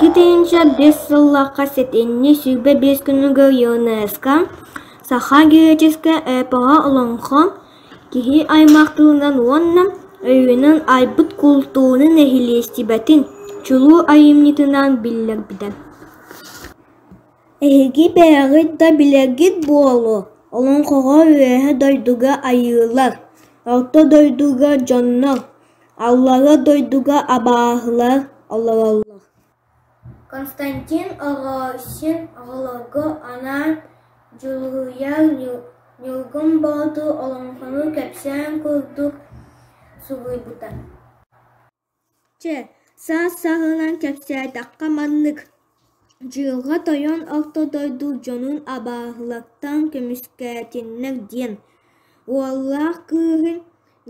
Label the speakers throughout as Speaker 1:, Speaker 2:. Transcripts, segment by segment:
Speaker 1: 2005 сыллаахха сэтинньи 25 күнүгэр ЮНЕСКО Саха греческэй эпоһа олоҥхо киһи аймах тылынан уонна өйүнэн айбыт култуурун нэһилиэстибэтин чулуу айымньытынан биллэрбитэ. Эһиги бэйэҕит да билэргит буолуо, олоҥхоҕо Үөһээ дойдуга айыылар, Орто дойдуга дьоннор, Аллара дойдуга абааһылар олороллор. Константин Оросин оҕолорго анаан Дьулуруйар Ньургун Боотур олоҥхону кэпсээн курдук суруйбута. Чэ, саас-сааһынан кэпсээтэххэ маннык: Дьылҕа Тойон Орто дойду дьонун абааһылартан көмүскээтиннэр диэн, уоллаах кыыһы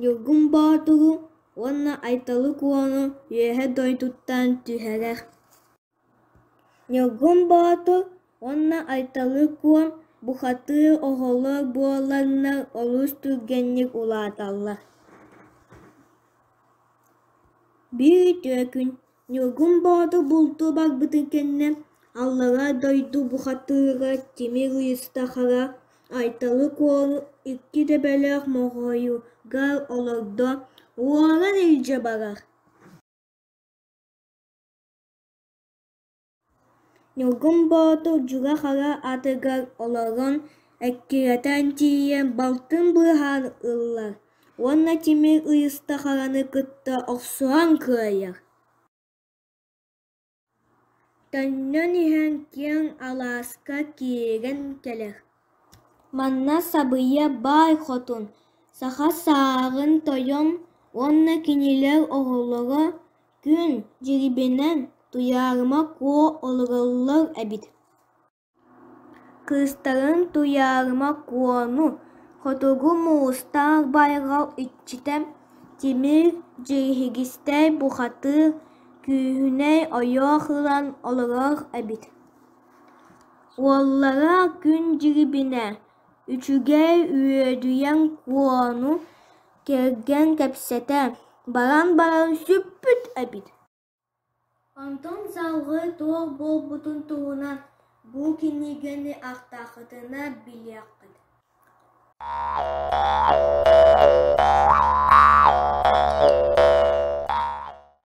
Speaker 1: Ньургун Боотуру уонна Айталы Куону Үөһээ дойдуттан түһэрэр. Ньургун Боотур уонна Айталы Куо бухатыыр оҕолор буоланнар олус түргэнник улааталлар. Биир үтүө күн Ньургун Боотур бултуу барбытын кэннэ Аллараа дойду бухатыыра Тимир Ыйыстахара Айталы Куону икки төбөлөөх моҕойугар олордо, уоран илдьэ барар. Ньургун Боотур дьура-хара атыгар олорон эккирэтэн тиийэн балтын быыһаан ыллар уонна Тимир Ыйыстахараны кытта охсуһан кыайар. Төннөн иһэн киэҥ алааска киирэн кэлэр. Манна Сабыйа баай хотун, саха сааҕын тойон уонна кинилэр оҕолоро Күн Дьирибинэн Туйаарыма Куо олороллор эбит. Кыыстарын Туйаарыма Куону Хотугу Муустаах байҕал иччитэ Тимир Дьириһигистэй бухатыыр күүһүнэй ойох ылан олорор эбит. Уоллара Күн Дьирибинэ үчүгэй Үөдүйэн Куону кэргэн кэпсэтэ баран-баран сүппүт эбит. Онтон салгыы туох буолбутун туһунан бу кинигэни аахтаххытына билиэххит.